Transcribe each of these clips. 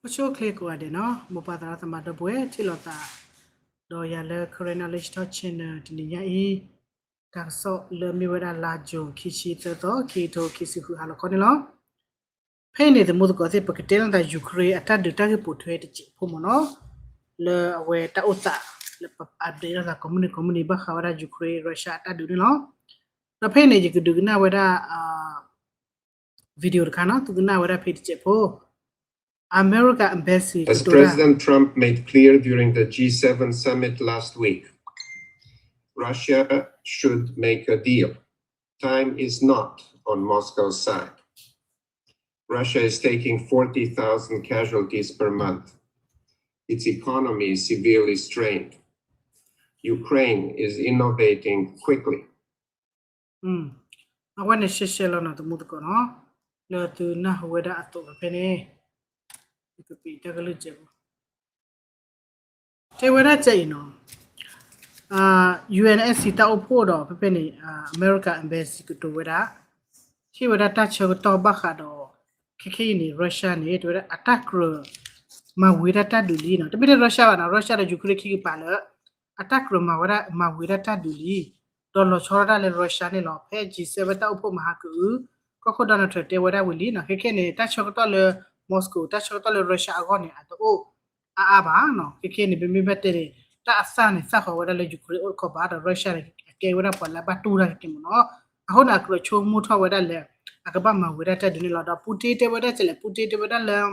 ဆိချ့ကိးဂၤဒဲးနီၤ, မိၢ်ပၢ်သရၣ်သမါဒီပုၢ်ဝဲၢ်ထံၣ်လိာ်သး ဒီးယၤလၢ Karen Knowledge Talk Channel တနံၤညါအံၤ, တၢ်ကစီၣ်လၢမ့ၢ်ဝဲဒၣ်လါ June ခံဆံသၢသီ ခံကထိခံဆံဃု ဟါလီၤခီန့ၣ်လီၤ. ဖဲအံၤန့ၣ် သမူသကိးသ့ၣ် ပကတဲလိာ်သး Ukraine အတၢ်ဒုးတၢ်ဂ့ၢ်ပိာ်ထွဲတစဲးဖိမ့ၢ်နီၤ, လၢအဝဲတၢ်အိၣ်သး လၢပ update လိာ်သး ကိးမုၢ်နံၤကိးမုၢ်နံၤ ဘၣ်ဃးဝဲဒၣ် Ukraine Russia အတၢ်ဒုးန့ၣ်လီၤ. ဒီးဖဲအံၤန့ၣ် ယကဒုးကနၣ်ဝဲဒၣ် video တခါနီၤ, သုကနၣ်ဝဲဒၣ်ဖဲတစဲးဖိ, America Embassy As President Trump made clear during the G seven summit last week, Russia should make a deal. Time is not on Moscow's side. Russia is taking forty thousand casualties per month. Its economy is severely strained. Ukraine is innovating quickly. အဝဲန့ၣ်ရှဲရှဲလီၤနီၤ သမူသကိးနီၤ, လၢသုနၢ်ဟူဝဲဒၣ်အသိးဖဲန့ၣ်, ယကပ့ၤတၢ်ကလုၢ်စဲးဖိ တဲဝဲဒၣ်စဲအံၤနီၤ, UNSC တၢ်အိၣ်ဖှိၣ်ဒီးဖဲဖဲန့ၣ် America Embassy ကတိၤဝဲဒၣ်, ဟ့ၣ်ဝဲဒၣ်တၢ်ဆၢကတီၢ်ဘၣ်ဃးဒီး ခဲခဲအံၤန့ၣ် Russia န့ၣ် တဲဝဲဒၣ်အတၢ်ကြၢး မၤဝံၤဒၣ်တၢ်ဒုးလံနီၤ, တမ့ၢ်ထဲ Russia ဘၣ်နီၤ, Russia ဒီး Ukraine ခံကပၤလၢ အတၢ်ကြၢးမၤဝဲဒၣ် မၤဝံၤဒၣ်တၢ်ဒုးလံ, ဒီးလီၤဆီဒၣ်တၢ်လၢ Russia န့ၣ်လီၤ. ဖဲ G seven တၢ်အိၣ်ဖှိၣ်မဟါကအု ကီၢ်ခိၣ် Donald Trump တဲဝဲဒၣ်ဝံၤလံနီၤ, ခဲခဲန့ၣ် တၢ်ဆၢကတီၢ်လၢ Moscow တၢ်ဆၢကတီၢ်လၢ Russia အဂီၢ်န့ၣ် အတအိၣ်အါအါဘၣ်နီၤ, ခဲခဲန့ၣ် ပမ့ၢ်ဘၣ်တဲန့ၣ် တၢ်အသၣ်န့ၣ် သၣ်ဃီၤဝဲဒၣ်လၢ Ukraine အိၣ်တခီပၤ ဒီး Russia န့ၣ် အကဲဝဲဒၣ်ပှၤလၢအဘၣ်တူၢ်တၢ်က့ၤမ့ၢ်နီၤ, အဃိန့ၣ် အကြၢးဆိကမိၣ်ထီၣ်ဝဲဒၣ်လၢ အကဘၣ်မၤဝံၤဒၣ်တၢ်ဒုးန့ၣ်လီၤ. ဒီး Putin တဲဝဲဒၣ်စဲလဲၣ်, Putin တဲဝဲဒၣ်လၢ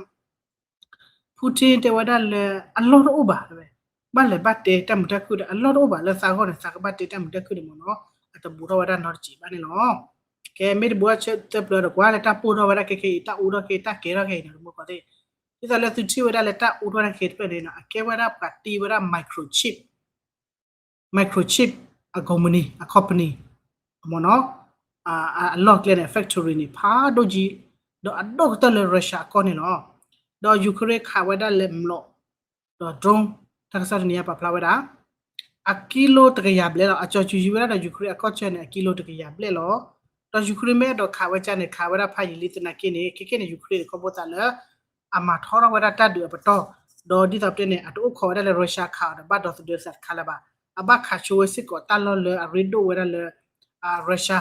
Putin တဲဝဲဒၣ်လၢ အလီၢ်တအိၣ်ဘၣ်, ဘၣ်လဲၤဘၣ်တဲတၢ်မုာ်တၢ်ခုၣ်ဒီး အလီၢ်တအိၣ်ဘၣ်လၢသးဂီၢ်န့ၣ် သးကဘၣ်တဲတၢ်မုာ်တၢ်ခုၣ်န့ၣ်မ့ၢ်နီၤ, အတဘူးထီၣ်ဝဲဒၣ်နီတစဲးဘၣ်န့ၣ်လီၤ. ကဲ မ့ၢ်တဘူးထီၣ်ဆၢသၢပျၢၤဒီး ကွၢ်လၢတၢ်ပိၢ်ထီၣ်ဝဲဒၣ်ခဲခဲအံၤ တၢ်အူထီၣ်ခဲ တၢ်ကဲထီၣ်ခဲအံၤနီၤ တမူသကိးသ့ၣ်, ဒ်သိးလၢသုထံၣ်ဝဲဒၣ်လၢတၢ်အူထီၣ်တၢ်ကဲတဖျၢၣ်န့ၣ်နီၤ အကဲဝဲဒၣ်ပှၤတ့ဝဲဒၣ် microchip microchip အ company အ company မ့ၢ်နီၤ, အလီၢ်ကျဲန့ၣ် factory န့ၣ် ဖးဒိၣ်ကံ, ဒီးအဒိၣ်ကတၢၢ်လၢ Russia အကီၢ်န့ၣ်လီၤ. ဒီး Ukraine ခးဝဲဒၣ်လၢမျိာ် ဒီး drone တၢ်ကစီၣ်တနံၤညါပာ်ဖျါဝဲဒၣ် အကံလိတကယၤဘျဲၣ်လီၤ. အကၠီၤစူၤယံၤဝဲဒၣ်ဒီး Ukraine အကီၢ်ဆၢန့ၣ် အကံလိတကယၤဘျဲၣ်လီၤ. ဒီး Ukraine မ့ၢ်အဲၣ်ဒိးခးဝဲကၢ်န့ၣ် ခးဝဲဒၣ်ဖးယံာ်လံသနာ်က့န့ၣ် ခဲခဲန့ၣ် Ukraine န့ၣ် ခီဖျိသးလၢ အမၤထီထီၣ်ဝဲဒၣ်တၢ်ဒုးအပတီၢ်, ဒီးဒ်သိးပတဲန့ၣ် အတအိၣ်ခိးဝဲဒၣ်လၢ Russia ခးအီၤဒီး ဘၣ်ဒီသဒၢသးတခါလၢၤဘၣ်. အဘၣ်ခးဆိဝဲစ့ၢ်ကီးတၢ်လီၢ်လၢအရ့ဒိၣ်ဝဲဒၣ်လၢ Russia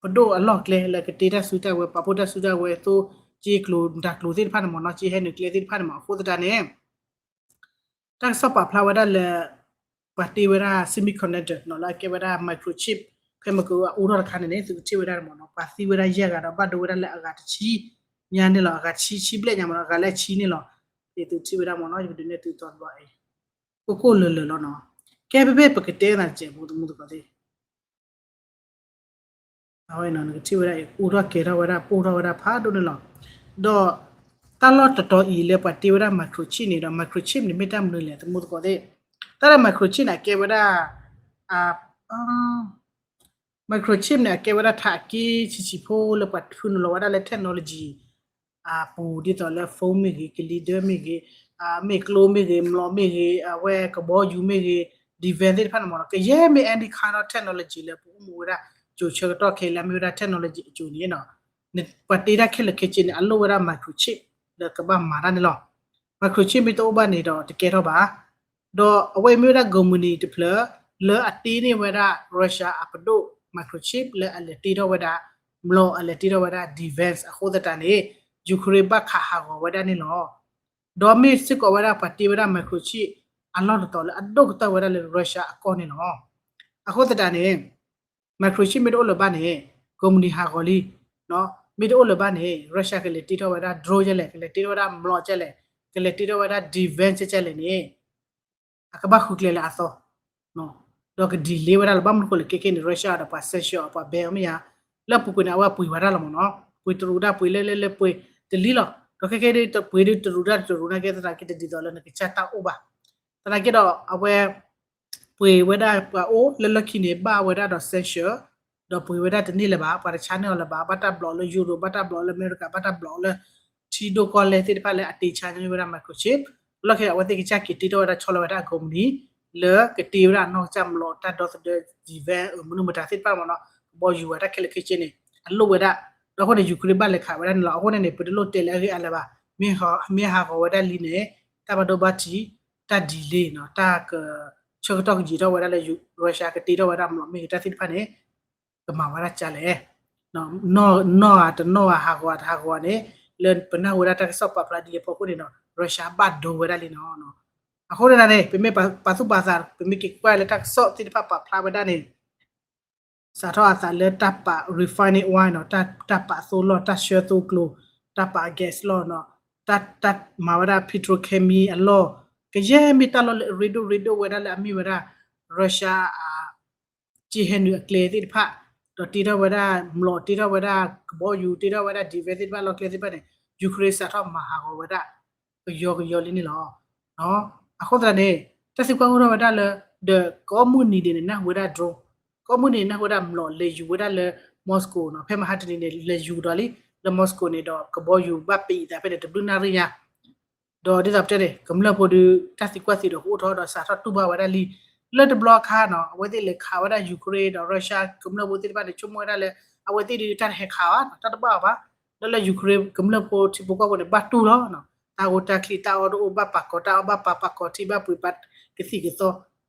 ပဒိၣ်အလီၢ်ကျဲလၢကတ့တၢ်စုတၢ်ဝဲၤ ပာ်ဖှိၣ်တၢ်စုတၢ်ဝဲၤအသိး က့ကျိၤတၢ်ကျိၤသ့ၣ်တဖၣ်န့ၣ်မ့ၢ်နီၤ, က့ဟဲနုာ်ကျဲသ့ၣ်တဖၣ်န့ၣ်မ့ၢ် အဃိသတးန့ၣ် တၢ်ကစီၣ်ပာ်ဖျါဝဲဒၣ်လၢ ပှၤတ့ဝဲဒၣ် semiconductor နီၤ လၢအကဲဝဲဒၣ် microchip ဖဲမ့ၢ်ကအူထီၣ်တခါန့ၣ်န့ၣ် သုကထံၣ်ဝဲဒၣ်န့ၣ်မ့ၢ်နီၤ, ပှၤသံဝဲဒၣ်ယဲၢ်ဂၤဒီး ဘၣ်ဒိဝဲဒၣ်လၢအဂၤတဆံညါန့ၣ်လီၤ, အဂၤတဆံဆံဘျဲၣ်ညါမ့ၢ်နီၤ, အဂၤလၢအဆံန့ၣ်လီၤ. သုထံၣ်ဝဲဒၣ်မ့ၢ်နီၤ, ယကဒုးနဲၣ်သုသီတဘျီအံၤ ကိၢ်ကိၢ်လၢၤလၢၤလီၤနီၤ. ကဲ ဖဲဖဲပကတဲနၤတစဲးဖိ တမူသကိးသ့ၣ် အဝဲနီၤ နကထံၣ်ဝဲဒၣ်အံၤ အူထီၣ်ကဲၤထီၣ်ဝဲဒၣ် ပိၢ်ထီၣ်ဝဲဒၣ်ဖးဒိၣ်န့ၣ်လီၤ. ဒီးတၢ်လီၢ်တတီၤအံၤလၢပှၤတ့ဝဲဒၣ် microchip န့ၣ်ဒီး microchip န့ၣ် မ့ၢ်တၢ်မနုၤလဲၣ် တမူသကိးသ့ၣ်. တၢ်လၢ microchip န့ၣ် အကဲဝဲဒၣ် microchip န့ၣ် အကဲဝဲဒၣ်ထးက့ဆံးဆံးဖိလၢပှၤထုးနုာ်လီၤဝဲဒၣ်လၢ technology အပူၤ ဒ်သိးလၢ phone မ့ၢ်ဂ့ၤ, ကလံၤဒၢမ့ၢ်ဂ့ၤ, မ့ၢ်ကျိမ့ၢ်ဂ့ၤ, မျိာ်မ့ၢ်ဂ့ၤ, အဝဲကဘီယူၤမ့ၢ်ဂ့ၤ, defense သ့ၣ်တဖၣ်န့ၣ်မ့ၢ်နီၤ, ကယဲၢ်မ့ၢ် any kind of technology လၢပအိၣ်မူဝဲဒၣ် ကၠိၤဆၢကတီၢ်ခဲအံၤလၢအမ့ၢ်ဝဲဒၣ် technology အကၠိၤန့ၣ်နီၤ, ပှၤတ့တၢ်ခဲလၢာ်ခဲဆ့န့ၣ် အလိၣ်ဝဲဒၣ် microchip လၢကဘၣ်မၤတၢ်န့ၣ်လီၤ. microchip မ့ၢ်တအိၣ်ဘၣ်န့ၣ်ဒီးတကဲထီၣ်ဘၣ်. ဒီးအဝဲမ့ၢ်ဝဲဒၣ် company တဖျၢၣ် လၢအတ့န့ၢ်ဝဲဒၣ် Russia အပဒိၣ် microchip လၢအလဲၤတ့ထီၣ်ဝဲဒၣ် မျိာ် အလဲၤတ့ထီၣ်ဝဲဒၣ် defense အဃိသတးန့ၣ် Ukraine ဘၣ်ခးဟးဂီၤဝဲဒၣ်န့ၣ်လီၤ. ဒီးမ့ၢ်စ့ၢ်ကီးဝဲဒၣ်ပှၤတ့ဝဲဒၣ် microchip အလီၢ်တတီၤလၢအဒိၣ်ကတၢၢ်ဝဲဒၣ်လၢ Russia အကီၢ်န့ၣ်လီၤ. အဃိသတးန့ၣ် microchip မ့ၢ်တအိၣ်လၢၤဘၣ်န့ၣ် company ဟးဂီၤလံ. မ့ၢ်တအိၣ်လၢၤဘၣ်န့ၣ် Russia ကလဲၤတ့ထီၣ်ဝဲဒၣ် drone ကဲလဲၣ်, ကလဲၤတ့ထီၣ်ဝဲဒၣ်မျိာ်ကဲလဲၣ်, ကလဲၤတ့ထီၣ်ဝဲဒၣ် defense ကဲလဲၣ်န့ၣ် အကဘၣ်ဃုကျဲလၢအသီ ဒီးက delay ဝဲဒၣ်လီၤ. ဘၣ်မနုၤအဃိလဲၣ် ခဲခဲန့ၣ် Russia ဒီးပှၤ sanction အီၤ ပှၤ ban အီၤမ့ၢ်ဧါ, လၢအပူၤကွံာ်န့ၣ် အဝဲပှ့ၤဝဲဒၣ်လီၤမ့ၢ်နီၤ, ပှ့ၤတရူးဒၣ်ပှ့ၤလၢလၢလၢပှ့ၤတလံလီၤ. ဒီးခဲခဲဒ်ပှ့ၤဒ်တရူးဒၣ်တရူးနာ်က့ သနာ်က့တဒ်သိးလၢနကစၢ်တၢ်အိၣ်ဘၣ်. သနာ်က့ဒီးအဝဲ ပှ့ၤဝဲဒၣ်ပှၤအိၣ်လၢလီၢ်ခံန့ၣ် ဘၣ်ဝဲဒၣ်ဒီး sanction ဒီးပှ့ၤဝဲဒၣ်တန့ၢ်လၢၤဘၣ်, ပှၤတ challenge အီၤလၢၤဘၣ်, ဘၣ်တၢ်ဘျီးလၢ Europe, ဘၣ်တၢ်ဘျီးလၢအမဲရကၤ, ဘၣ်တၢ်ဘျီးလၢ ထံဒိၣ်ကီၢ်လဲၢ်သ့ၣ်တဖၣ်လၢအတ့ challenge ဝဲဒၣ် microchip, လီၢ်ခံအဝဲသ့ၣ်ကစၢ်က့ၤတ့ထီၣ်ဝဲဒၣ်ဆီလီၤဝဲဒၣ်အ company လၢကတ့ဝဲဒၣ်အနီၢ်ကစၢ်မျိာ်တၢ်ဒီသဒၢ defense မနုၤမတၤသ့ၣ်တဖၣ်မ့ၢ်နီၤ, ကဘီယူၤဝဲတၢ်ခဲလၢာ်ခဲဆ့န့ၣ် အလိၣ်ဝဲဒၣ်, ဒီးအဃိန့ၣ် Ukraine ဘၣ်လဲၤခးဝဲဒၣ်န့ၣ်လီၤ. အဃိန့ၣ်န့ၣ် ပတလိၣ်တဲလၢအဂ့ၢ်အါလၢၤဘၣ်. မ့ၢ်ဟးဂီၤဝဲဒၣ်လံန့ၣ် တၢ်ဘၣ်ဒိဘၣ်ထံး တၢ် delay နီၤ တၢ်ကဆၢကတီၢ်ကယံာ်ထီၣ်ဝဲဒၣ်လၢ Russia ကတ့ထီၣ်ဝဲဒၣ်မျိာ်မ့ၢ်ဂ့ၤတၢ်သ့ၣ်တဖၣ်န့ၣ် ကမၤဝဲဒၣ်ကလဲၣ် နီၢ်ဧါတနီၢ်ဧါ ဟးဂီၤတဟးဂီၤန့ၣ် လၢပနၢ်ဟူဝဲဒၣ်တၢ်ကစီၣ်ပာ်ဖျါဒ်လဲၣ်အဖီခိၣ်န့ၣ်ဒီး Russia ဘၣ်ဒိဝဲဒၣ်လံနီၤ. အဃိန့ၣ်န့ၣ် ပမ့ၢ်ပာ်သူၣ်ပာ်သး ပမ့ၢ်က့ၤကွၢ်လၢတၢ်ကစီၣ်သ့ၣ်တဖၣ်ပာ်ဖျါဝဲဒၣ်န့ၣ် စးထီၣ်အသးလၢတၢ်ပာ် refining oil နီၤ တၢ်ပာ်သိလီၢ် တၢ်ဆှၢသိကျိၤ တၢ်ပာ် gas လီၢ်နီၤ တၢ်မၤဝဲဒၣ် petrochemical အလီၢ် ကယဲၢ်မ့ၢ်တၢ်လီၢ်လၢအရ့ဒိၣ်ရ့ဒိၣ်ဝဲဒၣ်လၢအမ့ၢ်ဝဲဒၣ် Russia အ က့ဟဲနုာ်အကျဲသ့ၣ်တဖၣ် ဒီးတ့ထီၣ်ဝဲဒၣ်မျိာ် တ့ထီၣ်ဝဲဒၣ်ကဘီယူၤ တ့ထီၣ်ဝဲဒၣ် defense သ့ၣ်တဖၣ်လၢကျဲသ့ၣ်တဖၣ်န့ၣ် Ukraine စးထီၣ်မၤဟးဂီၤဝဲဒၣ် ကယီကယီလံန့ၣ်လီၤ. အဃိသတးန့ၣ် တၢ်သံကွၢ်အိၣ်ထီၣ်ဝဲဒၣ်လၢ ဒီးကိးမုၢ်နံၤဒဲးန့ၣ် နၢ်ဟူဝဲဒၣ် drone ကိးမုၢ်နံၤန့ၣ် နၢ်ဟူဝဲဒၣ်မျိာ်လဲၤယူၤဝဲဒၣ်လၢ Moscow နီၤ ဖဲမဟါတနံၤန့ၣ် လဲၤယူၤကဒီးလံ လၢ Moscow န့ၣ်ဒီး ကဘီယူၤဘၣ်ပံးအသးဖဲန့ၣ် တဘျုးနၣ်ရံၣ်ညါ ဒီးဒ်သိးပတဲန့ၣ် ကမျၢၢ်ဖိဒီး တၢ်သံကွၢ်သံဒီးကအိၣ်ထီၣ်ဒီးစးထီၣ်တူၢ်ဘၣ်ဝဲဒၣ်လံ လၢတဘျီအခါနီၤ အဝဲသ့ၣ်လဲၤခးဝဲဒၣ် Ukraine ဒီး Russia ကမျၢၢ်ဖိသ့ၣ်တဖၣ်န့ၣ် ဆိကမိၣ်ဝဲဒၣ်လၢ အဝဲသ့ၣ်ဒုးတၢ်တဟဲခးဘၣ်နီၤ တၢ်တဘၣ်အီၤဘၣ် ဒီးလၢ Ukraine ကမျၢၢ်ဖိထံဖိကီၢ်ဖိန့ၣ် ဘၣ်တူၢ်လီၤနီၤ တၢ်ဂိၢ်တၢ်ချံတၢ်အီၣ်တအိၣ် ဘၣ်ပာ်ကီၤတၢ်အီၣ် ဘၣ်ပာ်ပာ်ကီၤထံ ဘၣ်ပှ့ၤပာ်ကသံၣ်ကသီ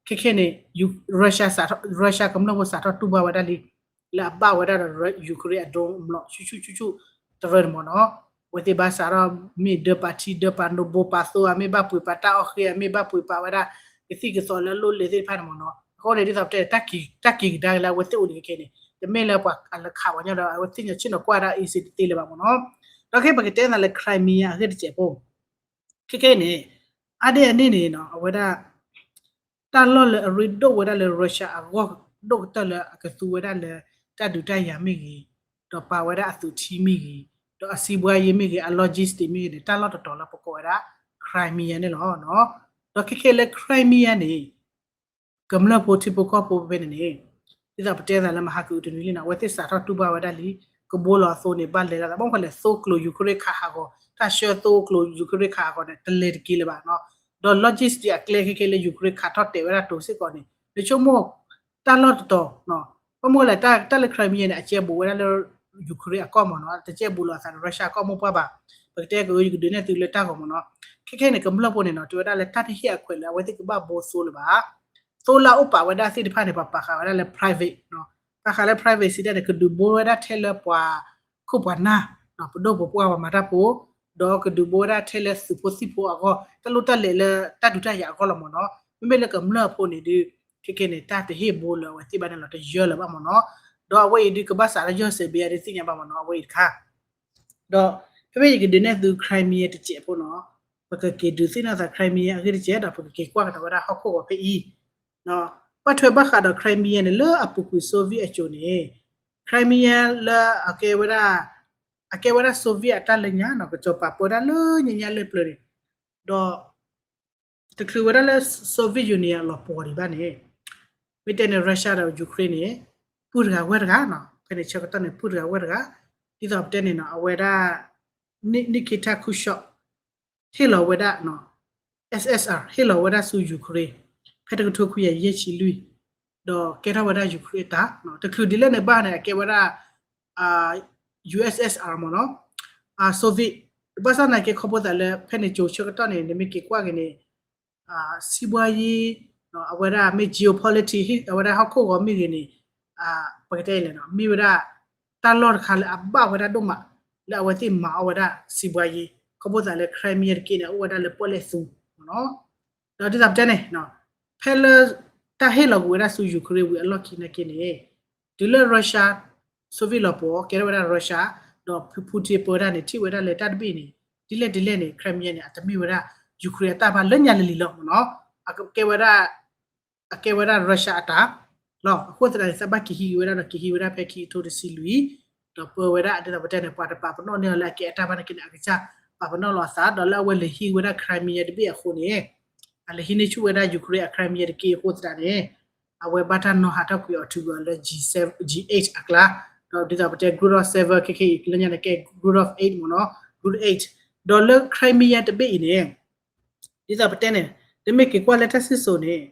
ခဲခဲန့ၣ် Russia စးထီၣ် Russia ကမျၢၢ်ဖိစးထီၣ်တူၢ်ဘၣ်ဝဲဒၣ်လံ လၢအဘၣ်ဝဲဒၣ်ဒီး Ukraine အ drone မျိာ်ဆူၣ်ဆူၣ်ဆူၣ်ဆူၣ် တရၢန့ၣ်မ့ၢ်နီၤ အဝဲသ့ၣ်ဘၣ်စးထီၣ်မ့ၢ်ဒၢပာ်ထံဒၢပာ်နိ ဘိးပာ်သိ အမ့ၢ်ဘၣ်ပှ့ၤပာ်တၢ်အီၣ်ဃ့ အမ့ၢ်ဘၣ်ပှ့ၤပာ်ဝဲဒၣ် ကသံၣ်ကသီလၢအလိၣ်လဲသ့ၣ်တဖၣ်န့ၣ်မ့ၢ်နီၤ အဃိန့ၣ်ဒ်သိးပတဲ တၢ်က့ၤကဒါက့ၤလၢအဝဲသ့ၣ်အိၣ်န့ၣ်ခဲခဲန့ၣ် တမ့ၢ်လၢပှၤလၢခးပှၤညီဒီး အဝဲသ့ၣ်ညါဆ့ၣ်နီၤကွၢ်ဒၣ် easy တသ့လၢၤဘၣ်မ့ၢ်နီၤ ဒီးခဲပကတဲသးလၢ Crimea အဂ့ၢ်တစဲးဖိ ခဲခဲန့ၣ် အါဒ့ၣ်အန့ၣ်န့ၣ်နီၤ အဝဲဒၣ် တၢ်လီၢ်လၢအရ့ဒိၣ်ဝဲဒၣ်လၢ Russia အဂီၢ်ဒိၣ်ကတၢၢ်လၢအကသူဝဲဒၣ်လၢ တၢ်ဒုးတၢ်ယၤမ့ၢ်ဂ့ၤ, ဒီးပာ်ဝဲဒၣ်အသုးထံမ့ၢ်ဂ့ၤ, ဒီးအစံးဘှါယ့မ့ၢ်ဂ့ၤ, အ logistic မ့ၢ်ဂ့ၤန့ၣ် တၢ်လီၢ်တတီၤလၢပကိးဝဲဒၣ် Crimea န့ၣ်လီၤ. ဒီးခဲခဲလၢ Crimea န့ၣ် ကမျၢၢ်ဖိထံဖိကီၢ်ဖိဖဲန့ၣ်န့ၣ် ဒ်သိးပတဲသးလၢမဟါကအုးတနွံလံနီၤ အဝဲသ့ၣ်စးထီၣ်တူၢ်ဘၣ်ဝဲဒၣ်လံ ကဘိလီၤအသိန့ၣ် ဘၣ်လဲၤလီၤသး ဘၣ်မနုၤလဲၣ် သိကျိၤ Ukraine ခးဟးဂီၤ တၢ်ဆှၢသိကျိၤ Ukraine ခးဟးဂီၤန့ၣ် တလဲၤတက့ၤလၢၤဘၣ်နီၤ. ဒီး logistic အကျဲခဲခဲလၢ Ukraine ခးထီၣ်တဲာ်ဝဲဒၣ်တိၤစ့ၢ်ကီးန့ၣ် နဆိကမိၣ် တၢ်လီၢ်တတီၤ ဘၣ်မနုၤလဲၣ် တၢ်လၢ Crimea န့ၣ် အကဲဘူးဝဲဒၣ်လၢ Ukraine အကီၢ်မ့ၢ်နီၤ တကဲဘူးလီၤအသးဒီး Russia အကီၢ်မိၢ်ပှၢ်ဘၣ်. ပကတဲကယကဒုးနဲၣ်သုလၢတၢ်ဂီၤမ့ၢ်နီၤ ခဲခဲန့ၣ် ကမျၢၢ်ဖိန့ၣ်နီၤ တဲဝဲဒၣ်လၢတၢ်တဟ့ၣ်အခွဲးလၢအဝဲသ့ၣ်ကဘၣ်ဘိသိလၢၤဘၣ် သိလၢအအိၣ်ပာ်ဝဲဒၣ်သ့ၣ်တဖၣ်န့ၣ် ပှၤပာ်ဃာ်ဝဲဒၣ်လၢ private နီၤ ပာ်ဃာ်လၢ private စံးဒၣ်န့ၣ် ကဒုးဘိဝဲဒၣ်ထဲလၢပှၤခိၣ်ပှၤနၢ် ပဒိၣ်ပပှၢ်ပှၤမၤတၢ်ဖိ ဒီးကဒုးဘိဝဲဒၣ်ထဲလၢသုးဖိသံၣ်ဖိအဂီၢ် တၢ်လိၣ်တၢ်လဲၤလၢတၢ်ဒုးတၢ်ယၤအဂီၢ်လီၤမ့ၢ်နီၤ. မ့မ့ၢ်လၢကမျၢၢ်ဖိန့ၣ်ဒုး ခဲခဲန့ၣ် တၢ်တဟ့ၣ်ဘိလၢအဝဲသ့ၣ်ဘၣ်န့ၣ်လီၤ တယၢလၢၤဘၣ်မ့ၢ်နီၤ. ဒီးအဝဲအံၤဒုးကဘၣ်စးထီၣ်ယီၢ်စဲးဘ့အဒုးသ့ၣ်ညါဘၣ်မ့ၢ်နီၤ အဝဲအံၤတခါ ဒီးဖဲဖဲယကဒုးနဲၣ်သု Crimea တစဲးဖိနီၤ ပကက့ၤဒုးသ့ၣ်နီၣ်သး Crimea အဂ့ၢ်တစဲး ဒီးပကက့ၤကွၢ်ကဒီးဝဲဒၣ်ဟီၣ်ခိၣ်ဂီၤဖဲအံၤ ဘၣ်ထွဲဘၣ်ဃးဒီး Crimea န့ၣ် လၢအပူၤကွံာ် Soviet အစိၤန့ၣ် Crimea လၢအကဲဝဲဒၣ် အကဲဝဲဒၣ် Soviet အတၢ်လၢညါနီၤ ကစီၤပၤပၢတၢ်လၢညါညါလၢပျၢၤန့ၣ် ဒီး တချုးဝဲဒၣ်လၢ Soviet Union အလီၤပှီၢ်ဒံးဘၣ်န့ၣ် မ့ၢ်တဲန့ၣ် Russia ဒီး Ukraine န့ၣ် ပုၢ်တဂၤဝဲၢ်တဂၤနီၤ ဖဲန့ၣ်ဆၢကတီၢ်န့ၣ် ပုၢ်တဂၤဝဲၢ်တဂၤ ဒ်သိးပတဲန့ၣ်နီၤ အဝဲဒၣ် Ni- Nikita Khrushchev ဟ့ၣ်လီၤဝဲဒၣ်နီၤ S S R ဟ့ၣ်လီၤဝဲဒၣ်ဆူ Ukraine ဖဲတကထိခွံကယၤယဲၢ်ဆံလွံၢ် ဒီးကဲထီၣ်ဝဲဒၣ် Ukraine အတၢ်နီၤ တချုးဒ်လဲၣ်န့ၣ်ဘၣ်န့ၣ် အကဲဝဲဒၣ် USSR မ့ၢ်နီၤ Soviet ဘၣ်ဆၣ်သနာ်က့ခီဖျိသးလၢ ဖဲန့ၣ်ကၠိဆၢကတီၢ်န့ၣ် နမ့ၢ်က့ၤကွၢ်က့ၤန့ၣ် စံးဘှါယ့ အဝဲဒၣ်မ့ၢ် geopolitics အဝဲဒၣ်ဟီၣ်ခိၣ်ဂီၤမ့ၢ်ဂ့ၤန့ၣ် ပကတဲလဲၣ်နီၤ မ့ၢ်ဝဲဒၣ် တၢ်လီၢ်တခါလၢအဘၣ်ဝဲဒၣ်ဒိၣ်မး လၢအဝဲသ့ၣ်မၤအီၣ်ဝဲဒၣ်စံးဘှါယ့ ခီဖျိသးလၢ Crimea တက့ၢ်န့ၣ် အိၣ်ဝဲဒၣ်လၢပီၣ်လဲၣ်သူမ့ၢ်နီၤ ဒီးဒ်သိးပတဲန့ၣ် ဖဲလၢ တၢ်ဟ့ၣ်လီၤကွံာ်ဝဲဒၣ်ဆူ Ukraine ဝံၤအလီၢ်ခံနာ်က့န့ၣ် တုၤလၢ Russia Soviet လီၤပှီၢ် ကဲထီၣ်ဝဲဒၣ် Russia ဒီး Putin ပၢတၢ်န့ၣ် ထံၣ်ဝဲဒၣ်လၢတၢ်တဘ့ၣ်န့ၣ် ဒ်လဲၣ်ဒ်လဲၣ်န့ၣ် Crimea န့ၣ် အတမ့ၢ်ဝဲဒၣ် Ukraine အတၢ်ဘၣ်လၢညါလံၤလံၤလီၤမ့ၢ်နီၤ အကဲဝဲဒၣ် အကဲဝဲဒၣ် Russia အတၢ်လီၤ အဃိသတးန့ၣ် သးဘၣ်က့ၤဟံးက့ၤဝဲဒၣ်ဒီးက့ၤဟံးဝဲဒၣ်ဖဲခံကထိတဆံလွံၢ် ဒီးပၢဝဲဒၣ်ဒ်သိးပတဲန့ၣ် ပှၤတပာ်ပနီၣ်န့ၢ်အီၤလၢအကဲအတၢ်ဘၣ်နာ်က့န့ၣ် အကစၢ်ပာ်ပနီၣ်လီၤအသး ဒီးလၢအဝဲလဲၤဟံးဝဲဒၣ် Crimea တဘ့ၣ်အဃိန့ၣ် အလဲၤဟံးန့ၢ်ဆူၣ်ဝဲဒၣ် Ukraine အ Crimea တက့ၢ်အဃိသတးန့ၣ် အဝဲဘၣ်တၢ်နီၤဟးထီၣ်ကွံာ်အီၤတုၤအီၤလၢ G eight အကျါ ဒီးဒ်သိးပတဲ Group of Seven ခဲခဲအံၤလၢညါန့ၣ်ကဲ Group of Eight မ့ၢ်နီၤ Group eight ဒီးလၢ Crimea တဘ့ၣ်အံၤန့ၣ် ဒ်သိးပတဲန့ၣ် တမ့ၢ်က့ၤကွၢ်လၢတၢ်စံၣ်စိၤန့ၣ်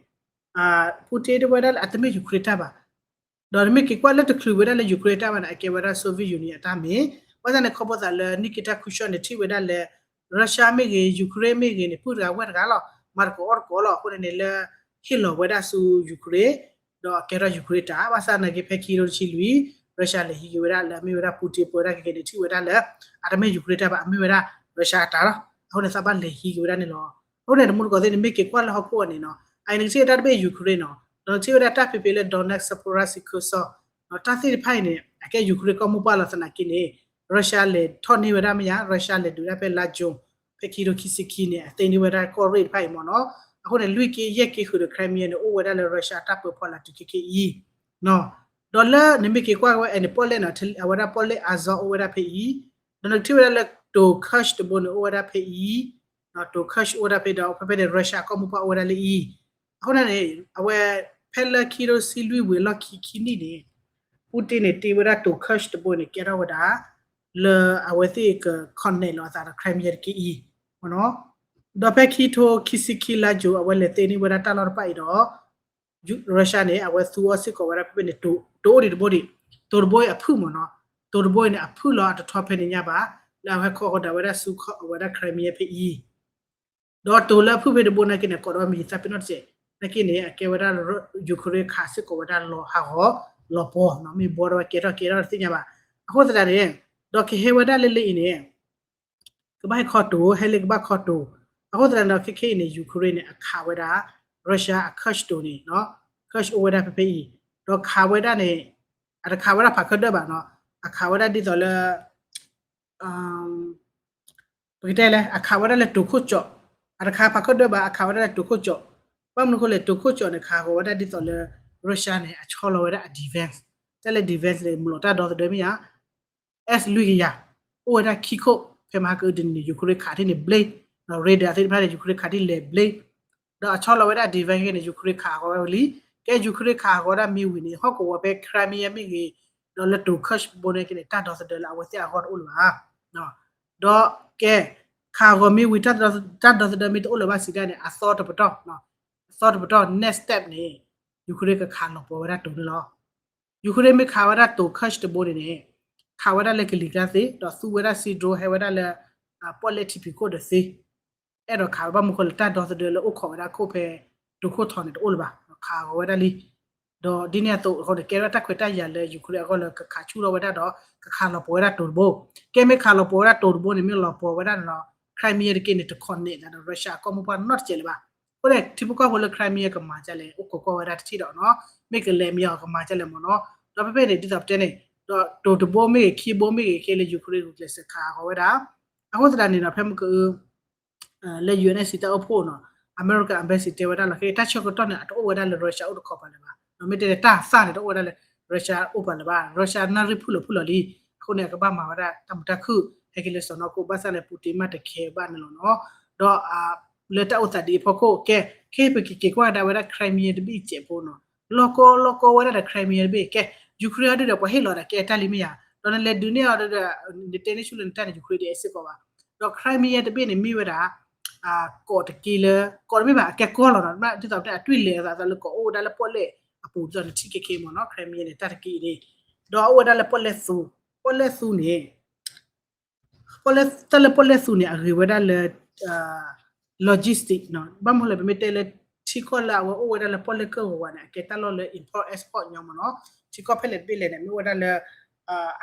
Putin တဲဝဲဒၣ်လၢအတမ့ၢ် Ukraine တၢ်ဘၣ် ဒီးနမ့ၢ်က့ၤကွၢ်လၢတချုးဝဲဒၣ်လၢ Ukraine တၢ်ဘၣ်န့ၣ် အကဲဝဲဒၣ် Soviet Union အတၢ်မ့ၢ် ဘၣ်ဆၣ်န့ၣ်ခီဖျိသးလၢ Nikita Khrushchev န့ၣ် ထံၣ်ဝဲဒၣ်လၢ Russia မ့ၢ်ဂ့ၤ Ukraine မ့ၢ်ဂ့ၤန့ၣ် ပုၢ်တဂၤဝဲၢ်တဂၤလီၤ, မၤတကိးအီၣ်တကိးလီၤ. အဃိန့ၣ်န့ၣ်လၢ ဟ့ၣ်လီၤဝဲဒၣ်ဆူ Ukraine ဒီးကဲထီၣ် Ukraine တၢ် ဘၣ်ဆၣ်နာ်က့ဖဲခံကထိတဆံလွံၢ် Russia လဲၤဟံးက့ၤဝဲဒၣ်လၢအမ့ၢ်ဝဲဒၣ် Putin ပၢဝဲဒၣ်ကက့ၤန့ၣ် ထံၣ်ဝဲဒၣ်လၢ အတမ့ၢ် Ukraine တၢ်ဘၣ် အမ့ၢ်ဝဲဒၣ် Russia အတၢ်လီၤ. အဃိန့ၣ် သးဘၣ်လဲၤဟံးက့ၤဝဲဒၣ်န့ၣ်လီၤ. အဃိန့ၣ် တမူတကိးသ့ၣ်န့ၣ် မ့ၢ်က့ၤကွၢ်လၢဟီၣ်ခိၣ်အီၤန့ၣ်နီၤ အအံၤနကထံၣ်ဝဲဒၣ်တဘ့ၣ် Ukraine နီၤ ဒီးနကထံၣ်ဝဲဒၣ်တၢ်ဖံးဖံးလၢ Donetsk, Zaporizhzhia, Kherson တၢ်သ့ၣ်တဖၣ်အံၤန့ၣ် အကဲ Ukraine ကီၢ်မိၢ်ပှၢ်လီၤ. သနာ်က့န့ၣ် Russia လဲၤထီၣ်န့ၢ်ဝဲဒၣ်မ့ၢ်ဧါ, Russia လဲၤဒုးဒၣ်ဖဲ လါယူၤ ဖဲခံကထိခံဆံခံန့ၣ် အသ့န့ၢ်ဝဲဒၣ်ကီၢ်ရ့ၣ်တဖၣ်အံၤမ့ၢ်နီၤ. အဃိန့ၣ် လွံၢ်က့ယဲၢ်က့ဃုာ်ဒီး Crimea န့ၣ် အိၣ်ဝဲဒၣ်လၢ Russia တၢ်ပၢဖီလာ်တုၤခဲက့အံၤ ဒီးလၢနမ့ၢ်က့ၤကွၢ်ဝဲအဲန့ၣ် ပီၣ်လဲၣ်နီၤ အဝဲဒၣ်ပီၣ်လဲၣ် Azov အိၣ်ဝဲဒၣ်ဖဲအံၤ, ဒီးနကထံၣ်ဝဲဒၣ်လၢ တိၤ Kursk တဘိန့ၣ် အိၣ်ဝဲဒၣ်ဖဲအံၤ, တိၤ Kursk အိၣ်ဝဲဒၣ်ဖဲဒီး ဖဲဖဲန့ၣ် Russia ကီၢ်မိၢ်ပှၢ်အိၣ်ဝဲဒၣ်လၢအံၤ. အဃိန့ၣ်န့ၣ် အဝဲ ဖဲလၢခံကထိတဆံလွံၢ်ဝံၤအလီၢ်ခံခံနံၣ်န့ၣ် Putin န့ၣ် တ့ဝဲဒၣ်တိၤ Kursk တဘိန့ၣ် ကဲထီၣ်ဝဲဒၣ် လၢအဝဲသ့ၣ်က connect လီၤအသးဒီး Crimea တက့ၢ်အံၤ ဒီးဖဲခံကထိခံဆံခံလါယူၤ အဝဲလဲၤသ့န့ၢ်ဝဲဒၣ်တၢ်လီၢ်တဖၣ်အံၤဒီး Russia န့ၣ် အဝဲသူအီၤစ့ၢ်ကီးဝဲဒၣ်ဖဲဖဲန့ၣ် တိၤအိၣ်ဒံးတဘိဒံး, တိၤတဘိအံၤအဖုၣ်မ့ၢ်နီၤ, တိၤတဘိအံၤန့ၣ် အဖုၣ်လီၤအတထီဖဲန့ၣ်ညါဘၣ်, လၢအဝဲခီဃီၤဒၣ်ဝဲဒၣ်ဆူအဝဲဒၣ် Crimea ဖဲအံၤ ဒီးတိၤလၢအဖုၣ်ဖဲတဘိနာ်က့န့ၣ် ကိးဒီးမံၤသးပ့ၤနီၣ်တစဲး, နာ်က့န့ၣ် အကဲဝဲဒၣ် Ukraine ခးစ့ၢ်ကီးဝဲဒၣ်လီၤဟးဂီၤလီၤပှီၤနီၤ, မ့ၢ်ဘှီဒီးဝဲကဲထီၣ်ကဲထီၣ်တသ့ၣ်ညါဘၣ်. အဃိသတးန့ၣ် ဒီးကဟဲဝဲဒၣ်လၢလၢအံၤန့ၣ် ကဘၣ်ဟဲခီတိၤ, ဟဲလၢကဘၣ်ခီတိၤ. အဃိသတးန့ၣ်ဒီး ခဲခဲအံၤန့ၣ် Ukraine န့ၣ် အခးဝဲဒၣ် Russia အ Kursk တိၤန့ၣ်, Kursk အိၣ်ဝဲဒၣ်ဖဲဖဲအံၤ, ဒီးခးဝဲဒၣ်န့ၣ် အတခးဝဲဒၣ်ဖးခၢၣ်ဒၢၣ်ဘၣ်နီၤ, အခးဝဲဒၣ်ဒ်သိးလၢ ပကတဲလဲၣ် အခးဝဲဒၣ်လၢတိၤခိၣ်ကၠီး, အတခးဖးခၢၣ်ဒၢၣ်ဘၣ် အခးဝဲဒၣ်လၢတိၤခိၣ်ကၠီး. ဘၣ်မနုၤအဃိလဲၣ် တိၤခိၣ်ကၠီးန့ၣ် ခးဂီၤဝဲဒၣ်ဒ်သိးလၢ Russia န့ၣ် အဆီလီၤဝဲဒၣ်အ defense, တၢ်လၢ defense န့ၣ် မုၢ်လီၤတၢ်ဒီသဒၢမ့ၢ်ဧါ S လွံၢ်ကယၤ, အိၣ်ဝဲဒၣ်ခံခိၣ်, ဖဲမဟါကအုဒ်န့ၣ် Ukraine ခးထံၣ်န့ၣ် ဘျ့, ဒီး radar သ့ၣ်တဖၣ်န့ၣ် Ukraine ခးထံၣ်လဲၤဘျ့, ဒီးအဆီလီၤဝဲဒၣ် defense န့ၣ် Ukraine ခးဂီၤဝဲလံ. ကဲ Ukraine ခးဂီၤဝဲဒၣ်မ့ၢ်ဝံၤန့ၣ် ဟီၣ်ကဝီၤဖဲ Crimea မ့ၢ်ဂ့ၤ, ဒီးလၢတိၤ Kursk ဘိန့ၣ်က့န့ၣ် တၢ်ဒီသဒၢလၢအဝဲသ့ၣ်အဂီၢ်တအိၣ်လၢၤဘၣ်. ဒီးကဲ ခးဂီၤမ့ၢ်ဝံၤ တၢ်ဒီသဒၢမ့ၢ်တအိၣ်လၢၤဘၣ်စံးဒၣ်န့ၣ် အသီတပတီၢ်, အသီတပတီၢ် next step န့ၣ် Ukraine ကခးလီၤပှီၤဝဲဒၣ်တိၤန့ၣ်လီၤ. Ukraine မ့ၢ်ခးဝဲဒၣ်တိၤ Kursk တဘိန့ၣ်န့ၣ် ခးဝဲဒၣ်လၢကလံၤကျါသ့ ဒီးသူဝဲဒၣ် sea drone ဟဲဝဲဒၣ်လၢ ပီၣ်လဲၣ်ထံဖံးခိၣ်ဒီးသ့ အဲၣ်ဒိးခးဝဲဘၣ်မနုၤအဃိလဲၣ် တၢ်ဒီသဒၢလၢအိၣ်ခိးဝဲဒၣ်ခိၣ်ဖဲ တိၤခိၣ်ထီန့ၣ် တအိၣ်လၢၤဘၣ်, ခးဂီၤဝဲဒၣ်လံ. ဒီးဒ်န့ၣ်အသိးအဃိန့ၣ် ကဲထီၣ်တၢ်ခွဲးတၢ်ယာ်လၢ Ukraine အဂီၢ်လၢကခးဆူၣ်ထီၣ်ဝဲဒၣ်ဒီး ကခးလီၤပှီၤဝဲဒၣ်တိၤတဘိ. ကဲမ့ၢ်ခးလီၤပှီၤဝဲဒၣ်တိၤတဘိန့ၣ် မ့ၢ်လီၤပှီၤဝဲဒၣ်န့ၣ်ဒီး Crimea တက့န့ၣ် တ connect သးဒီး Russia အကီၢ်မိၢ်ပှၢ်နီတစဲးလၢၤဘၣ်. အဃိန့ၣ် ထံဖိကီၢ်ဖိလၢ Crimea ကမၤဒ်လဲၣ် အိၣ်ခိးကွၢ်ဝဲဒၣ်တထံၣ်ဒီးနီၤ, မ့ၢ်ကလဲၤမ့ၢ်အီၤကမၤဒ်လဲၣ်မ့ၢ်နီၤ. ဒီးဖဲဖဲန့ၣ် ဒ်သိးပတဲန့ၣ် ဒီးတိၤတဘိမ့ၢ်ဂ့ၤ ခံဘိမ့ၢ်ဂ့ၤ ခဲလၢ Ukraine ဂုာ်ကျဲးစၢးခးဂီၤဝဲဒၣ်. အဃိသတးန့ၣ်ဒီး ဖဲမ့ၢ်က လၢ ယူၣ်အၣ်အၣ်စံၣ် တၢ်အိၣ်ဖှိၣ်နီၤ, America Embassy တဲဝဲဒၣ်လီၤ ခဲအံၤတၢ်ဆၢကတီၢ်န့ၣ် အတအိၣ်ဝဲဒၣ်လၢ Russia အိၣ်တခီပၤလၢၤဘၣ်. မ့ၢ်တဲန့ၣ် တၢ်သၣ်န့ၣ် တအိၣ်ဝဲဒၣ်လၢ Russia အိၣ်ပၤလၢၤဘၣ်. Russia နၣ်ရံၣ်ဖုၣ်လီၤဖုၣ်လီၤလံ. အဃိန့ၣ် အကဘၣ်မၤဝဲဒၣ်တၢ်မုာ်တၢ်ခုၣ် ဟဲက့ၤလၢစီၢ်နီၤခိၣ် ဘၣ်ဆၣ်န့ၣ် Putin မ့ၢ်တခဲဘၣ်န့ၣ်လီၤနီၤ. ဒီး လၢတၢ်အိၣ်သးဒ်အံၤအဖီခိၣ် ကဲ ခဲအံၤပကက့ၤကွၢ်ကဒါဝဲဒၣ် Crimea တဘ့ၣ်စဲးဖိနီၤ. လီၢ်ကီလီၢ်ကီဝဲဒၣ်ဒီး Crimea တဘ့ၣ် ကဲ Ukraine အီၤဒ်ဒီး ပှၤဟ့ၣ်လီၤဒၣ်ကဲတၢ်လံမ့ၢ်ယါ, ဒီးနလဲၤဒုးနဲၣ်အီၤဒီး နတဲန့ၢ်ဆူၣ်လၢနတၢ်န့ၣ် Ukraine ဒ်အဲၣ်စ့ၢ်ကီးဘၣ်. ဒီး Crimea တဘ့ၣ်န့ၣ် မ့ၢ်ဝဲဒၣ် ကီးတက့လၢ ကီးတမ့ၢ်ဘၣ် အကဲကီၢ်လီၤနီၤ. ဒ်သိးပတဲအတွံၣ်လဲၤအသးလၢကီးအိၣ်ဝဲဒၣ်လၢပီၣ်လဲၣ်အပူၤ ဒ်သိးနထံၣ်ခဲခဲမ့ၢ်နီၤ Crimea န့ၣ် တၢ်တက့အံၤန့ၣ်, ဒီးအအိၣ်ဝဲဒၣ်လၢပီၣ်လဲၣ်သူ, ပီၣ်လဲၣ်သူန့ၣ် ပီၣ်လဲၣ် တၢ်လၢပီၣ်လဲၣ်သူန့ၣ် အဂ့ၤဝဲဒၣ်လၢ logistic နီၤ. ဘၣ်မနုၤလဲၣ် ပမ့ၢ်တဲလၢ ထံကီၢ်လၢအဝဲအိၣ်ဝဲဒၣ်လၢပီၣ်လဲၣ်ကၢၢ်ဂီၤဝဲန့ၣ် အကဲတၢ်လီၢ်လၢ import export ညီမ့ၢ်နီၤ. ထံကီၢ်ဖဲလဲၣ်တဘ့ၣ်လဲၣ်န့ၣ် မ့ၢ်အိၣ်ဝဲဒၣ်လၢ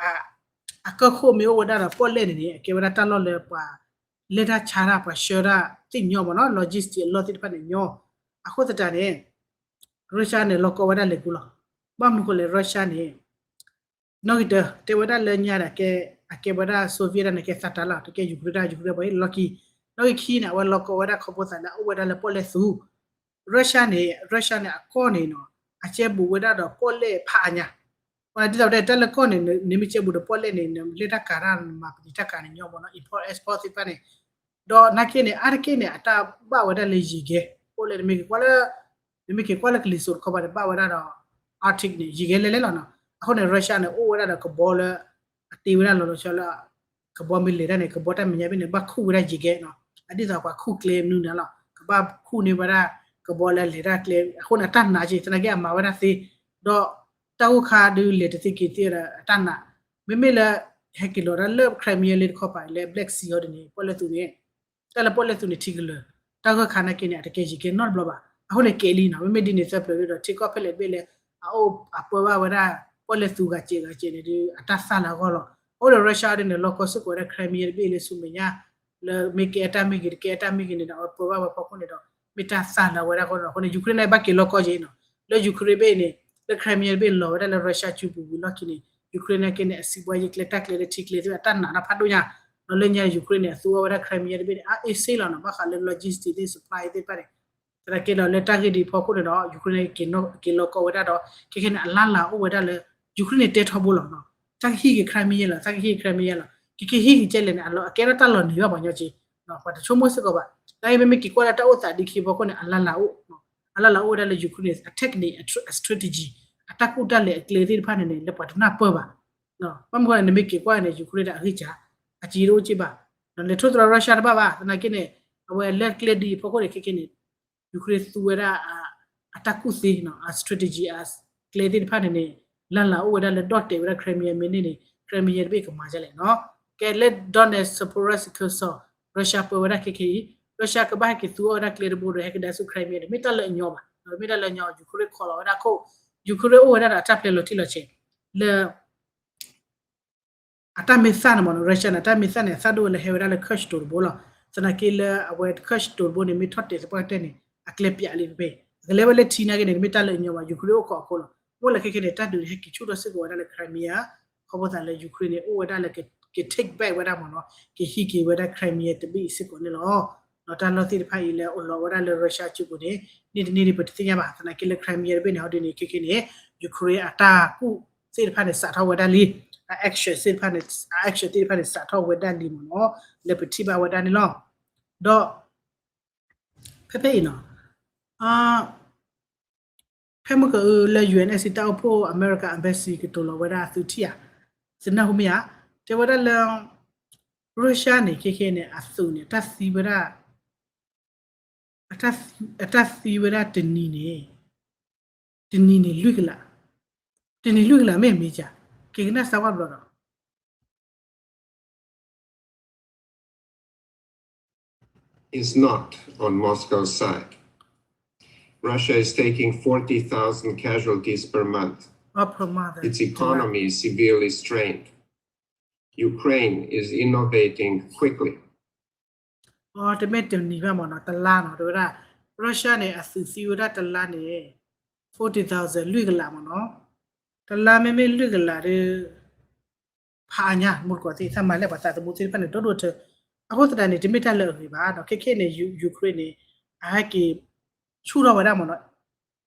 အကၢၢ်ခိၣ်မ့ၢ်အိၣ်ဝဲဒၣ်ဒီးပီၣ်လဲၣ်န့ၣ်န့ၣ် အကဲဝဲဒၣ်တၢ်လီၢ်လၢပှၤ လဲၤတၢ်ဆါတၢ် ပှၤဆှၢတၢ်သ့ၣ်ညီမ့ၢ်နီၤ logistic အလီၢ်သ့ၣ်တဖၣ်န့ၣ်ညီ. အဃိသတးန့ၣ် Russia န့ၣ် လီၢ်ကီဝဲဒၣ်လဲၤကူလီၤ. ဘၣ်မနုၤအဃိလဲၣ် Russia န့ၣ် နီၣ်ဂံၢ်တၢ တဲဝဲဒၣ်လၢညါဒီး အကဲဝဲဒၣ် Soviet ဒၣ်န့ၣ် ကဲသးတၢ်လီၤ တကဲ Ukraine တၢ် Ukraine ပှၤဟ့ၣ်လီၢ်ခံ. နီၣ်ဂံၢ်ခံန့ၣ် အဝဲလီၢ်ကီဝဲဒၣ်ခီဖျိသးလၢအအိၣ်ဝဲဒၣ်လၢပီၣ်လဲၣ်သူ Russia န့ၣ် Russia န့ၣ် အကီၢ်န့ၣ်နီၤ အကဲဘူးဝဲဒၣ်ဒီးပီၣ်လဲၣ်ဖးအါညါ. ပှၤဒ်သိးပတဲ တၢ်လၢကီၢ်န့ၣ် နမ့ၢ်ကဲဘူးဒီးပီၣ်လဲၣ်န့ၣ် နလဲၤတၢ်ကၤတၢ် နမၤပနံာ်တၢ်ကၤန့ၣ်ညီမ့ၢ်နီၤ import export သ့ၣ်တဖၣ်န့ၣ်. ဒီးနာ်က့န့ၣ် အါတက့ၢ်န့ၣ် အတၢ်ဘၣ်ဝဲဒၣ်လၢယံၤဂဲၤ ပီၣ်လဲၣ် နမ့ၢ်က့ၤကွၢ်လၢ နမ့ၢ်က့ၤကွၢ်လၢကလံၤစိးတခီပၤန့ၣ် ဘၣ်ဝဲဒၣ်ဒီး Arctic န့ၣ် ယံၤဂဲၤလဲၤလဲၤလီၤနီၤ. အဃိန့ၣ် Russia န့ၣ် အိၣ်ဝဲဒၣ်ဒီးကဘီလၢ အတ့ဝဲဒၣ်လီၤလီၤဆီဆီလၢ ကဘီမ့ၢ်လဲၤတၢ်န့ၣ် ကဘီတၢ်မဲာ်ညါဘ့ၣ်န့ၣ် ဘၣ်ခူၣ်ဝဲဒၣ်ယံၤဂဲၤနီၤ. အဒ်သိးပှၤခူၣ်ကျဲမနုၤန့ၣ်လီၤ ကဘၣ်ခူၣ်န့ၢ်ဝဲဒၣ် ကဘီလၢလဲၤတၢ်ကျဲ. အဃိန့ၣ် အတၢ်နာ်က့ သနာ်က့အမၤဝဲဒၣ်သ့ ဒီးတၢ်ဂိၢ်ခါဒုးလဲၤတသ့က့ၤသ့ဒီးအတၢ်နာ်. မ့မ့ၢ်လၢ ဟဲက့ၤလီၤဒၣ်လၢ Crimea လၢတခီပၤ လၢ Black Sea အီၤဒ်န့ၣ် ပီၣ်လဲၣ်သူန့ၣ် တၢ်လၢပီၣ်လဲၣ်သူန့ၣ်ထံကလၢၤ, တၢ်ဂၢၢ်ခါနာ်က့န့ၣ် အတကဲယံၤကဲနီတဘျီဘၣ်. အဃိန့ၣ်ကဲလံနီၤ, မ့မ့ၢ်ဒ်န့ၣ်သၢပျၢၤဒီး ထံကီၢ်ဖဲလဲၣ်တဘ့ၣ်လၢ အအိၣ်အပၢဘၣ်ဝဲဒၣ် ပီၣ်လဲၣ်သူဂၤစဲးဂၤစဲးန့ၣ်ဒီး အတၢ်သၣ်လၢအဂီၢ်လီၤ. အဃိဒီး Russia ဒ်န့ၣ် လီၢ်ကီၢ်စ့ၢ်ကီးဝဲဒၣ် Crimea တဘ့ၣ်လၢဆူမဲာ်ညါ လၢမ့ၢ်ကဲအတၢ်မ့ၢ်ဂ့ၤ တကဲအတၢ်မ့ၢ်ဂ့ၤန့ၣ်ဒီး အဝဲပၢဘၣ်ဝဲဖီခိၣ်န့ၣ်ဒီး မ့ၢ်တၢ်သၣ်လၢအဝဲဒၣ်အဂီၢ်လီၤ. အဃိန့ၣ် Ukraine န့ၣ်ဘၣ်က့ၤလီၢ်ကီၢ်က့ၤနီၤ, လၢ Ukraine တဘ့ၣ်န့ၣ် လၢ Crimea တဘ့ၣ်လီၤဝဲဒၣ်လၢ Russia စုပူၤဝံၤလီၢ်ခံန့ၣ် Ukraine နာ်က့န့ၣ် အစံးဘှါယံၤကျဲ တၢ်ကျဲလၢထံကျဲသ့ၣ်တဖၣ် အတၢ်နာ်တၢ်ဖးဒိၣ်ညါ, ဒီးလၢညါန့ၣ် Ukraine န့ၣ် အသူအီၣ်ဝဲဒၣ် Crimea တဘ့ၣ်န့ၣ် အ easy လီၤနီၤ, ဘၣ်ဃးလၢ logistic သ့ၣ် supply သ့ၣ်တဖၣ်န့ၣ် သနာ်က့ဒီးလၢတၢ်ဂ့ၢ်ဒ်အံၤဖီခိၣ်န့ၣ်ဒီး Ukraine န့ၣ် က့ၤလီၤကီဝဲဒၣ်ဒီး ခဲခဲန့ၣ် အလၢ်လၢ်အိၣ်ဝဲဒၣ်လၢ Ukraine န့ၣ်တဲထီဘိလီၤနီၤ, တၢ်ကဟံးက့ၤ Crimea လီၤ, တၢ်ကဟံး Crimea လီၤ, ကက့ၤဟံးက့ၤကဲလဲၣ်န့ၣ် အကဲထီၣ်တၢ်လီၤနံၤဘၣ်ပှၤညီက့ၤ, ပှၤတဆိကမိၣ်စ့ၢ်ကီးဘၣ်. တၢ်အံၤမ့မ့ၢ်က့ၤကွၢ်လၢတၢ်အိၣ်သးဒ်ခံဖီခိၣ်န့ၣ် အလၢ်လၢ်အိၣ်, အလၢ်လၢ်အိၣ်ဝဲဒၣ်လၢ Ukraine န့ၣ် အ technique အ strategy အတၢ်ကူၣ်တၢ်လဲၤအကျဲသ့ၣ်တဖၣ်န့ၣ်န့ၣ် လၢပှၤတနၢ်ပၢၢ်ဘၣ်. ဘၣ်မနုၤဃိလဲၣ် နမ့ၢ်က့ၤကွၢ်န့ၣ် Ukraine ဒီးအဂ့ၢ်ကၢ အစံးတအိၣ်က့ဘၣ်, လဲၤထိၣ်သတြီၤ Russia တဘၣ်ဘၣ်. သနာ်က့န့ၣ် အဝဲလၢကျဲဒ်အံၤဖီခိၣ်န့ၣ် ခဲခဲန့ၣ် Ukraine သူဝဲဒၣ် အတၢ်ကူၣ်သ့ အ strategy အကျဲသ့ၣ်တဖၣ်န့ၣ်န့ၣ် လၢ်လၢ်အိၣ်ဝဲဒၣ်လၢဒီၣ်တဲာ်ဝဲဒၣ် Crimea မ့ၢ်န့ၢ်န့ၣ် Crimea တဘ့ၣ်ကမၤဒ်လဲၣ်နီၤ. ကဲလၢ Donetsk Zaporizhzhia ကစီၣ် Russia ပၢဝဲဒၣ်ခဲခဲအံၤ Russia ကဘၣ်ဟဲက့ၤသူအီၣ်ဝဲဒၣ်ကျဲတဘိဒီး ဟဲကဒါဆူ Crimea န့ၣ် မ့ၢ်တၢ်လၢအညီဘၣ်, မ့ၢ်တၢ်လၢအညီ Ukraine ခိးလီၤဝဲဒၣ်ခိၣ်, Ukraine အိၣ်ဝဲဒၣ်ဒီးအတၢ်ပျဲလီၤတံၢ်လီၤဆဲး လၢ အတၢ်မ့ၢ်သၣ်န့ၣ်မ့ၢ်နီၤ Russia န့ၣ် အတၢ်မ့ၢ်သၣ်န့ၣ် အသၣ်ဒိၣ်ဝဲလၢဟဲဝဲဒၣ်လၢ Kerch တိၤတဘိလီၤ. သနာ်က့လၢအဝဲ Kerch တိၤတဘိန့ၣ် မ့ၢ်ထီၣ်တဲာ်သပှၢ်ကတၢၢ်န့ၣ် အကျဲပျးလံဖဲဖဲ အကလဲၤဝဲလၢထံနာ်က့န့ၣ် မ့ၢ်တၢ်လၢအညီဘၣ် Ukraine အိၣ်ခိးအခိၣ်လီၤ. အိၣ်လၢခဲခဲန့ၣ် တၢ်ဒုးန့ၣ် ဟဲက့ၤဆူၣ်ထီၣ်စ့ၢ်ကီးဝဲဒၣ်လၢ Crimea ခီဖျိသးလၢ Ukraine န့ၣ် အိၣ်ဝဲဒၣ်လၢက က take back ဝဲဒၣ်မ့ၢ်နီၤ ကဟံးက့ၤဝဲဒၣ် Crimea တဘ့ၣ်အံၤစ့ၢ်ကီးန့ၣ်လီၤ. ဒီးတၢ်လီၢ်သ့ၣ်တဖၣ်အံၤလၢအိၣ်လီၤဝဲဒၣ်လၢ Russia စုပူၤန့ၣ် န့ၢ်တန့ၢ်ဒ်ပတသ့ၣ်ညါဘၣ်. သနာ်က့လၢ Crimea တဘ့ၣ်န့ၣ် ဟီဒ်န့ၣ် ခဲခဲန့ၣ် Ukraine အတၢ်ကူၣ်သ့ၣ်တဖၣ်န့ၣ် စးထီၣ်ဝဲဒၣ်လံ, အ action သ့ၣ်တဖၣ်န့ၣ် အ action သ့ၣ်တဖၣ်န့ၣ် စးထီၣ်ဝဲဒၣ်လံမ့ၢ်နီၤ လၢပထံၣ်ဘၣ်ဝဲဒၣ်န့ၣ်လီၤ. ဒီး ဖဲဖဲအံၤနီၤ ဖဲမုၢ်ကအုလၢ ယူဢၣ်အၣ်စံၣ် တၢ်အိၣ်ဖှိၣ် America Embassy ကတိၤလီၤဝဲဒၣ်သုထံၣ်ဧါ, သုနၢ်ဟူမ့ၢ်ဧါ, တဲဝဲဒၣ်လၢ Russia န့ၣ် ခဲခဲန့ၣ် အသုးန့ၣ် တၢ်သံဝဲဒၣ် အတၢ်သံဝဲဒၣ်တနံၤန့ၣ် တနံၤန့ၣ်လွံၢ်ကလး, တနံၤလွံၢ်ကလးမ့ၢ်မ့ၢ်က, က့ၤကနၣ်စၢ်ဝဲဘျီဒီး is not on Moscow's side. Russia is taking forty thousand casualties per month. Its economy is severely strained. Ukraine is innovating quickly. တမ့ၢ်တနံၤဘၣ်မ့ၢ်နီၤ တလါနီၤ တဲဝဲဒၣ် Russia န့ၣ် အသုးသံဝဲဒၣ်တလါန့ၣ် forty thousand လွံၢ်ကလးမ့ၢ်နီၤ, တလါမ့မ့ၢ်လွံၢ်ကလးဒီး ဖးအါညါ မူတကိးသ့ၣ် တၢ်မၤလၢပှၤသးသမူသ့ၣ်တဖၣ်န့ၣ် ဒိၣ်ဒိၣ်ထၢ, အဃိသတးန့ၣ် တမ့ၢ်တၢ်လၢအဂ့ၤဘၣ်ဒီး ခဲခဲန့ၣ် Ukraine န့ၣ် အဟဲက့ၤဆူၣ်ထီၣ်ဝဲဒၣ်မ့ၢ်နီၤ,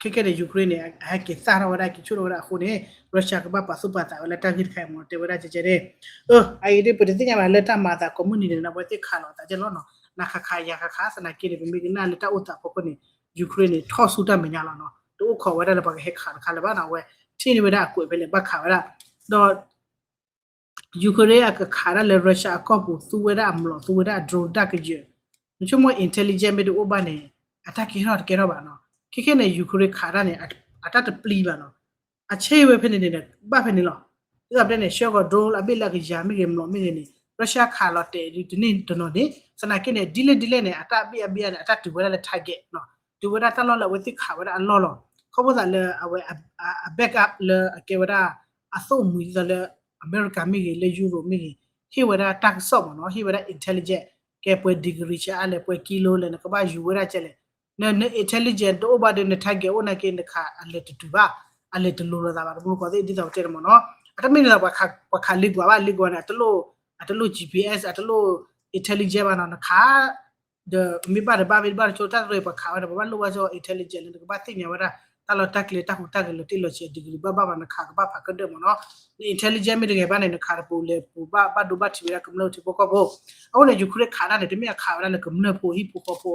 ခဲခဲန့ၣ် Ukraine န့ၣ် အဟဲက့ၤသၣ်ထီၣ်ဝဲဒၣ် က့ၤဆူၣ်ထီၣ်ဝဲဒၣ်အဃိန့ၣ် Russia ကဘၣ်ပာ်သူၣ်ပာ်သးဝဲလၢတၢ်ဂ့ၢ်တခါအံၤမ့ၢ်နီၤ တဲဝဲဒၣ်ကဲကဲန့ၣ်, အအံၤဒ်ပတသ့ၣ်ညါဘၣ်လၢတၢ်မၤအသးကိးမုၢ်နံၤန့ၣ် အဝဲသ့ၣ်ခးလီၤအသးကဲလီၤနီၤ, နၤခးခးယၤခးခး သနာ်က့န့ၣ် ပမ့ၢ်ကနၣ်လၢတၢ်အိၣ်သးဖီခိၣ်န့ၣ် Ukraine န့ၣ် ထီၣ်ဆူတၢ်မဲာ်ညါလီၤနီၤ, တအိၣ်ခိးဝဲဒၣ်လၢပှၤကဟဲခးတခါလၢၤဘၣ်နီၤ, အဝဲထံၣ်န့ၢ်ဝဲဒၣ်အကွဲးဖဲလဲၣ် ဘၣ်ခးဝဲဒၣ်, ဒီး Ukraine အကခးဒၣ်လၢ Russia အကီၢ်ပူၤ သူဝဲဒၣ်အမျိာ် သူဝဲဒၣ်အ drone တၢ်ကယၢၤ, နဆိကမိၣ် intelligence မ့ၢ်တအိၣ်ဘၣ်န့ၣ် အတၢ်ကဲထီၣ်တကဲထီၣ်ဘၣ်နီၤ, ခဲခဲန့ၣ် Ukraine ခးဒၣ်န့ၣ် အတၢ်တပျံၤဘၣ်နီၤ, အဆ့ဝဲဖဲန့ၣ်န့ၣ် ဘၣ်ဖဲန့ၣ်လီၤ, ဒ်သိးပတဲန့ၣ် ဆှၢကီး drone အဘ့ၣ်လၢအကယၤမ့ၢ်ဂ့ၤ မျိာ်မ့ၢ်ဂ့ၤန့ၣ် Russia ခးလီၤတဲာ်ဒ်တန့ၢ်တနီၤန့ၣ် သနာ်က့န့ၣ် ဒ်လဲၣ်ဒ်လဲၣ်န့ၣ် အတၢ်ဘ့ၣ်အဘ့ၣ်န့ၣ် အတၢ်တုၤဝဲဒၣ်လၢ target နီၤ, တုၤဝဲဒၣ်တၢ်လီၢ်လၢအဝဲသ့ၣ်ခးဝဲဒၣ်အလီၢ်လီၤ, ခီဖျိသးလၢအဝဲ အ backup လၢအကဲဝဲဒၣ် အသိၣ်မှံၤဒ်သိးလၢ အမဲရကၤမ့ၢ်ဂ့ၤ လၢယူရိးမ့ၢ်ဂ့ၤ ဟ့ၣ်ဝဲဒၣ်တၢ်ကစီၣ်မ့ၢ်နီၤ, ဟ့ၣ်ဝဲဒၣ် intelligence ကဲပှဲၤ degree ဆဲးအါလဲၣ် ပှဲၤကံလိလဲၣ် နကဘၣ်ယူၤဝဲဒၣ်ကဲလဲၣ်, န intelligence တအိၣ်ဘၣ်ဒီး န target အိၣ်နာ်က့ နခးအလဲၤတတုၤဘၣ်, အလဲၤတလိၤလိာ်သးဘၣ် တမူတကိးသ့ၣ် ဒ်သိးပတဲန့ၣ်မ့ၢ်နီၤ, အတမ့ၢ်ဒ်သိး ပှၤခးလ့ကွၢ်ဘၣ် လ့ကွၢ်န့ၣ် အတလိၣ် GPS အတလိၣ် intelligence ဘၣ်နီၤ, နခး ဒီးမ့ၢ်ဘၣ်တဘၣ်မ့ၢ်တဘၣ်တဆိ တၢ်တရံးပှၤခးဝဲန့ၣ် ပဘၣ်လိၣ်ဘၣ်ဆိ intelligence လၢနကဘၣ်သ့ၣ်ညါဝဲဒၣ် တၢ်လီၢ်တၢ်ကျဲတၢ်ဟူးတၢ်ဂဲၤလီၤတံၢ်လီၤဆဲး degree ဘၣ်ဘၣ်မး နခးကဘၣ်ဖးကဒၢၣ်မ့ၢ်နီၤ, န intelligence မ့ၢ်တဂ့ၤဘၣ်န့ၣ် နခးတပူၤလဲၤပူၤဘၣ် ဘၣ်ဒိဘၣ်ထံးဝဲဒၣ်ကမျၢၢ်ထံဖိကီၢ်ဖိ, အဃိန့ၣ် Ukraine ခးဒၣ်န့ၣ် တမ့ၢ်အခးဝဲဒၣ်လၢကမျၢၢ်ဖိဟံၣ်ဖိဃီဖိ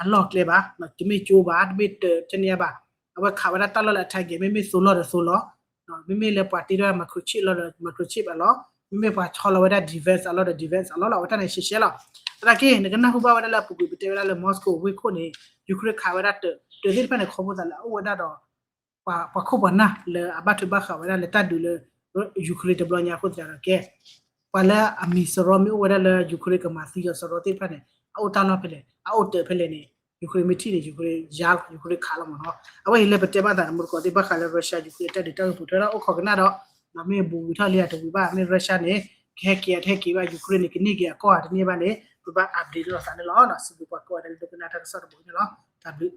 အလီၢ်ကျဲဘၣ်, တမ့ၢ်ကၠိဘၣ် တမ့ၢ်တန့ၢ်ဘၣ်, အဝဲခးဝဲဒၣ်တၢ်လီၢ်လၢအ target မ့မ့ၢ်သိလီၢ်ဒီးသိလီၢ် မ့မ့ၢ်လၢပှၤတ့ထီၣ် microchip လီၤဒီး microchip အလီၢ်, မ့မ့ၢ်ပှၤဆီလီၤဝဲဒၣ် defense အလီၢ်ဒီး defense အလီၢ်လီၤ, အဝဲတၢ်န့ၣ်ရှဲရှဲလီၤ. သနာ်က့ နကနၢ်ဟူဘၣ်ဝဲဒၣ်လၢအပူၤကွံာ် ပတဲဝဲဒၣ်လၢ Moscow ဝ့ၢ်ခိၣ်န့ၣ် Ukraine ခးဝဲဒၣ်တၢးသ့ၣ်တဖၣ်န့ၣ် ခီဖျိသးလၢအအိၣ်ဝဲဒၣ်ဒီး ပှၤခိၣ်ပှၤနၢ်လၢအဘၣ်ထွဲဘၣ်ဃးဝဲဒၣ်လၢတၢ်ဒုးလၢ Ukraine တဘျီညါအဃိသတးဒီးကဲ ပှၤလၢအမံၤစရီမ့ၢ်အိၣ်ဝဲဒၣ်လၢ Ukraine ကမၤသံအီၤစရီသ့ၣ်တဖၣ်န့ၣ် အအိၣ်တၢ်လီၢ်ဖဲလဲၣ် အအိၣ်တၢ်ဖဲလဲၣ်န့ၣ် Ukraine မ့ၢ်ထံၣ်န့ၣ် Ukraine ယါလီၤ Ukraine ခးလီၤမ့ၢ်နီၤ. အဝဲအံၤလၢပတဲဘၣ်သးန့ၣ် မူတကိးသ့ၣ် ဘၣ်ဃးလၢ Russia Ukraine အတၢ်ဒုးတၢ်ဂ့ၢ်ပိာ်ထွဲဒီး အိၣ်ခိးကနၣ်ဒီး မ့ၢ်ဘူးဝံၤထီၣ်လံဧါတဝံၤဘၣ် မ့ၢ် Russia န့ၣ် ကဟဲက့ၤဧါတဟဲက့ၤဘၣ် Ukraine န့ၣ် ကန့ၢ်က့ၤအကီၢ်ဧါတန့ၢ်ဘၣ်န့ၣ် ပဘၣ် update လိာ်သးန့ၣ်လီၤ. စံးဘျုးပှၤကိးဂၤဒဲးလၢဒိကနၣ်တၢ်ကစီၣ်တဘိန့ၣ်လီၤ. တၢ်ဘျုး